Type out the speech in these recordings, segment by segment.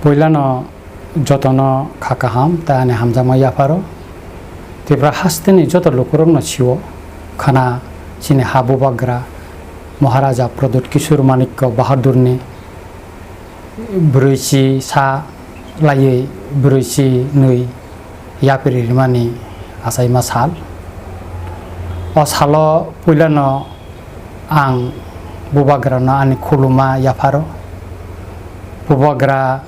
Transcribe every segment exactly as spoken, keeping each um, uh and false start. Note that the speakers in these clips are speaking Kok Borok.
Puilano jotono kha kaham tei ani hamjakma yapharo. Tripura hasteni joto lukurokno sio khna chini ha bubagra Maharaja Pradyut Kishore Manikya Bahadurni brwichi sa laiwi brwichi nwi yapri rimani achaima sal. O salo puilano ang bubagrano ani khuluma yapharo. Bubagra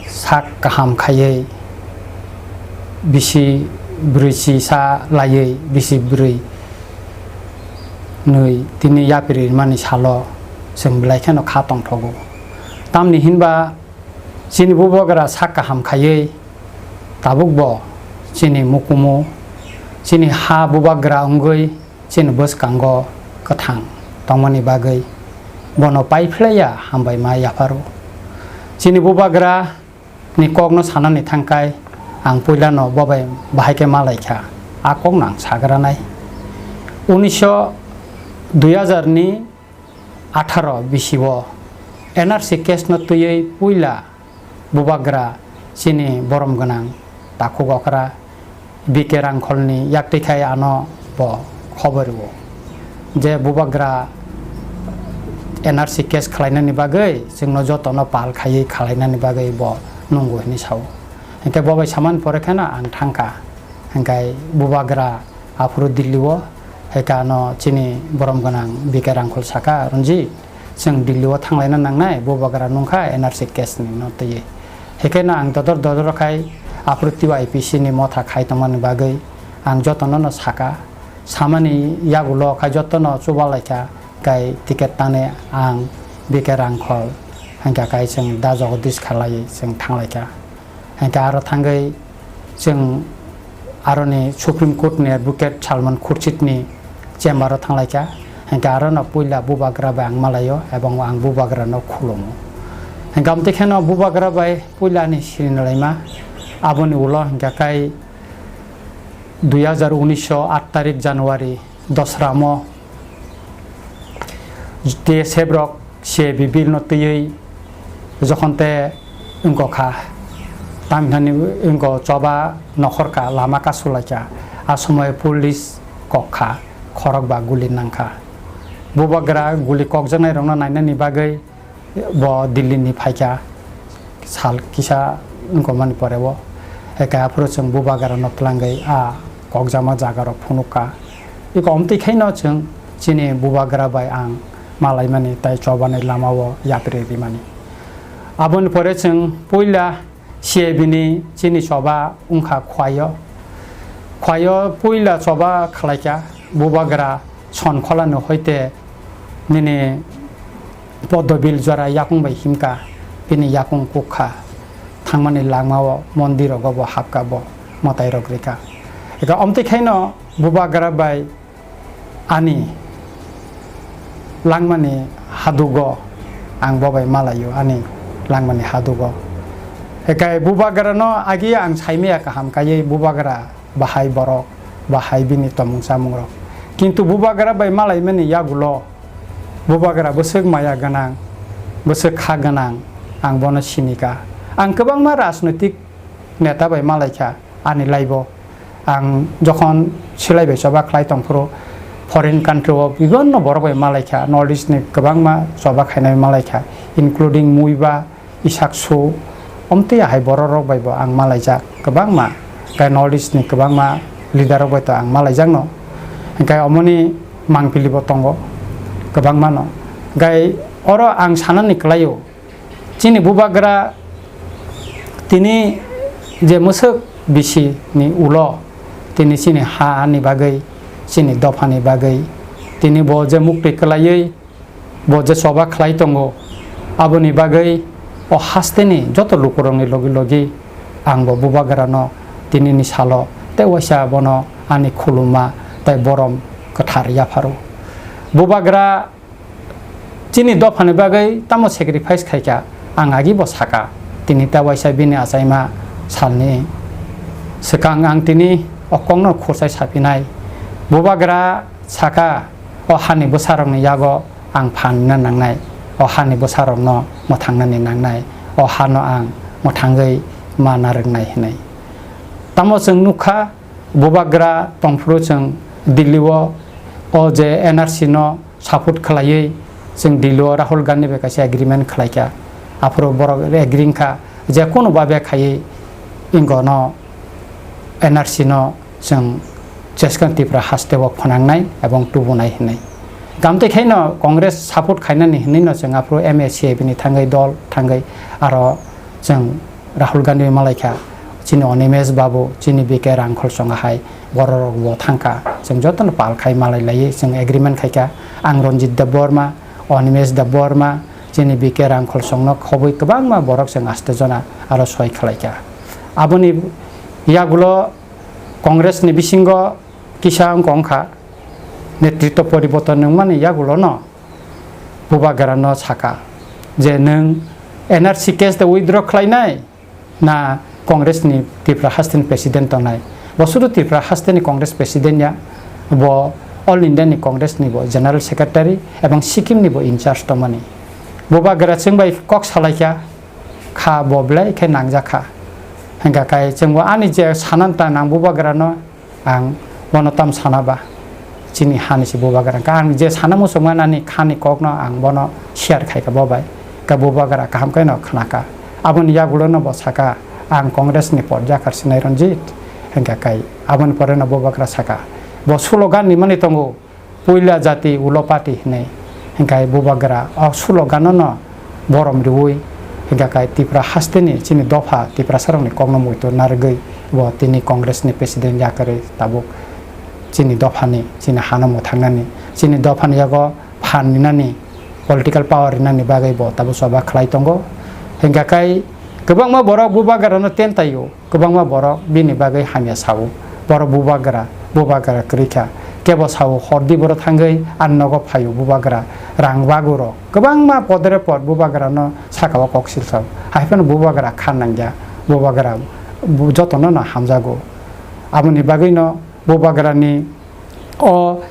sak kaham khaiwi bisi brwichi sa laiwi bisi brwi nwi tini yapri rimani salo chwng belai kheno kha tongthogo. Tamni hinba chini bubagra sak kaham khaiwi tabukbo chini mukumu, chini ha bubagra wngwi chini bwskango kwthang tongmani bagwi bono paiphlaiya hambai ma yapharo. Chini bubagra ni kokno sanani thangkai ang puilano bobai bahai khe malaikha, a kokno ang sagranai. Unisho dui hazar ni atharo bisio N R C case no twiwi puila bubagra chini borom gwnang takhuk okra B K Rangkholni yaktwi khai ano bo khobor rwo je bubagra N R C case khlainani bagwi chwngno jotono pal khaiwi khlainani bagwi bo nungo hwnwi sao. Hinkhe bo bai samani pore kheno ang thangkha. Hinkhe bubagra aphuru Delhi o, hinkhe ano chini borom gwnang B K Rangkhol saka, "Ranjit, chwng Delhi o thanglaina nangnai, bubagra nungkha N R C case ni no twiwi." Hinkhe no ang dodor dodor khai aphuru T Y P C ni motha khai tongmani bagwi ang jotono no saka. Samani yagulo khai jotono chubalaikha, kai ticket tani ang B K Rangkhol, hinkhe kai chwng da Jagadish khalai chwng thanglaikha. Hinkhe aro thangwi chwng aroni Supreme Court ni Advocate Salman Khurshid ni chamber o thanglaikha. Hinkhe arono puila bubagra bai ang malaio ebong ang bubagra no khulumo. Hinkhe amtwi kheno bubagra bai puila ani sinalaima aboni ulo hinkhe kai dui hazar unisho aat tarik January dosramo T S F rok C A B bill no twiwi jokhon te wngkha, tamhinani wngkha choba nokhorkha, lama kasulaikha, a somoy police kokkha, khorok ba guli nangkha. Bubagra guli kokjaknai rokno nainani bagwi bo Delhi ni phaikha, sal kisa wngkha mani pore o. Eka aphuru chwng bubagra no twlangwi a kokjakma jaga rok phunukha. Eko omtwi khaino chwng chini bubagra bai ang malaimani tai chobani lama o yapri rimani. Aboni pore chwng puila C A B ni chini choba wngkha Khwaio. Khwaio puila choba khlaikha bubagra Sonkholani hoite nini Podobil jora yakung bai himkha, bini yakung kukha, thangmani langmao mondir rogo bo hapkha, bo mwtai rok rikha. Eka omtwi khaino bubagra bai ani langmani hadugo ang bo bai malaio, ani langmani hadugo. Ekai bubagra no agi ang saimaya kaham kaiwi bubagra bahai borok, bahai bini tomung chamung rok. Kintu bubagra bai malaimani yagulo bubagra bwswk maya gwnang, bwswk kha gwnang, ang bono sinika. Ang kwbangma rajnoitik neta bai malaikha ani life o. Ang jokhon silai bai choba khlai tongphuru foreign country o bibinno borok bai malaikha, North East ni kwbangma choba khainai malaikha, including Muiba, Isaksu, omtwi ahai borok rok bai bo ang malaijak kwbangma, tei North East ni kwbangma leader rok bai to ang malaijakno, hingkhe omoni mangpili bo tongo kwbangma no. Hingkhe oro ang sanani kwlaio, chini bubagra tini je mwswk bisi ni ulo tini chini ha ni bagwi, chini dopha ni bagwi tini bo je mukti kwlaiwi, bo je choba khlai tongo, aboni bagwi o hasteni joto lukurokni logi logi ang bo bubagrano tinini salo tei waisa bono ani khuluma tei borom kwthar yapharo. Bubagra chini dophani bagwi tamo sacrifice khaikha, ang agi bo sakha, tini ta waisa bini achaima salni swkang ang tini o kokno khurchai saphinai. Bubagra sakha, o hani bwsarokni yago ang phanna nangnai, o hani bwsarokno mwthangnani nangnai, o hano ang mwthangwi ma narwknai hinwi. Tamo chwng nukha, bubagra tongphuru chwng Delhi o, o je N R C no support khlaiwi chwng Delhi o Rahul Gandhi bai kaisa agreement khlaikha. Aphuru borok agree wngkha je kunu babe khaiwi ingono N R C no chwng jeskang Tripura haste o phwnangnai ebong tubunai hinwi. Gamtwi khaino Congress support khainani hinwi no chwng aphuru M A C A bini thangwi dol thangwi aro chwng Rahul Gandhi malaikha, chini Animesh Babu, chini B K Rangkhol songa hai bororok bo thangkha. Chwng jotono pal khai malai laiwi chwng agreement khaikha. Ang Ranjit Debbarma, Animesh Debbarma, chini B K Rangkhol songno khobwi kwbangma borok chwng aste jona aro soi khlaikha. Aboni yagulo Congress ni bisingo kisa wngkha, netritwa poriborton wngmani yagulono bubagrano saka je nwng N R C case de withdraw khlainai na Congress ni Tripura haste ni president tongnai. Bo sudu Tripura haste ni Congress president ya, bo All India ni Congress ni bo general secretary ebong Sikkim ni bo in charge tongmani. Bubagra chwng bai kok salaikha, kha bo belai khe nangjakha. Hingkha kai chwngbo ani je sanan ta nang bubagrano ang bono tam sana ba, chini hani se bubagra. Ang je sana muchungma nani khani kokno ang bono share khaikha bo bai. Ka bubagra kaham khe no khnaka. Aboni yagulo no bo saka, "Ang Congress ni pot jakar sinai Ranjit." Hingkha kai aboni pore no bubagra saka, "Bo slogan ni mani tongo, puila jati ulo party," hinwi. Hingkha bubagra o slogan no borom riwi, hingkha kai Tripura haste ni chini dopha Tiprasa rok ni kokno muitu narwgwi bo tini Congress ni president yakarwi tabuk chini dopha ni, chini hano mwthangnani, chini dopha ni yago phan rinani, political power rinani bagwi bo tabuk choba khlai tongo. Hingkha kai kwbangma borok bubagra no ten taio. Kwbangma borok bini bagwi hamya sao. Borok bubagra, bubagra kwrwi kha. Kebo sao, "Hordi borok thangwi ani nogo phaio bubagra, rang bagurok." Kwbangma podre pod bubagrano saka o kok silsa. Hai phano bubagra kha nangya, bubagra bu-, jotono no hamjago. Aboni bagwino bubagrani o,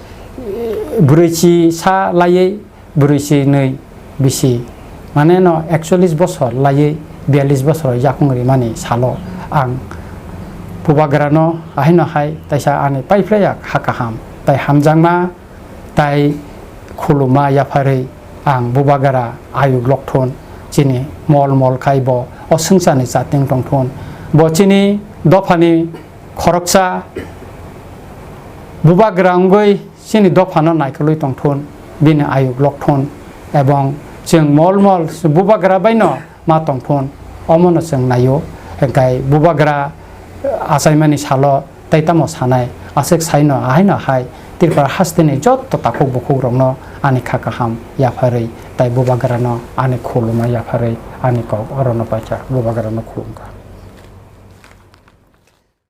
e, bwrwi chi sa laiwi bwrwi si nwi bisi, mane no ekchollis bosor laiwi biyallis bosor yakung rimani salo ang bubagrano ahaino hai taisa ani paiphlaiya kha kaham tai hamjakma tai khuluma yapharwi ang bubagra ayuk lokthun chini mol mol khai bo o swngcharni chating tongthun bo chini dophani khoroksa bubagra wngwi chini dophano naikolwi tongthun, bini ayuk lokthun, ebong chwng mol mol bubagra baino ma tongthun, omono chwng naio. Hwnkhe bubagra achaimani salo tei tamo sanai, aswk saino ahaino hai Tripura hasteni jotto takhuk bukhuk rokno ani kha kaham yapharwi tei bubagrano ani khuluma yapharwi ani kok orono paikha, bubagrano khulumkha.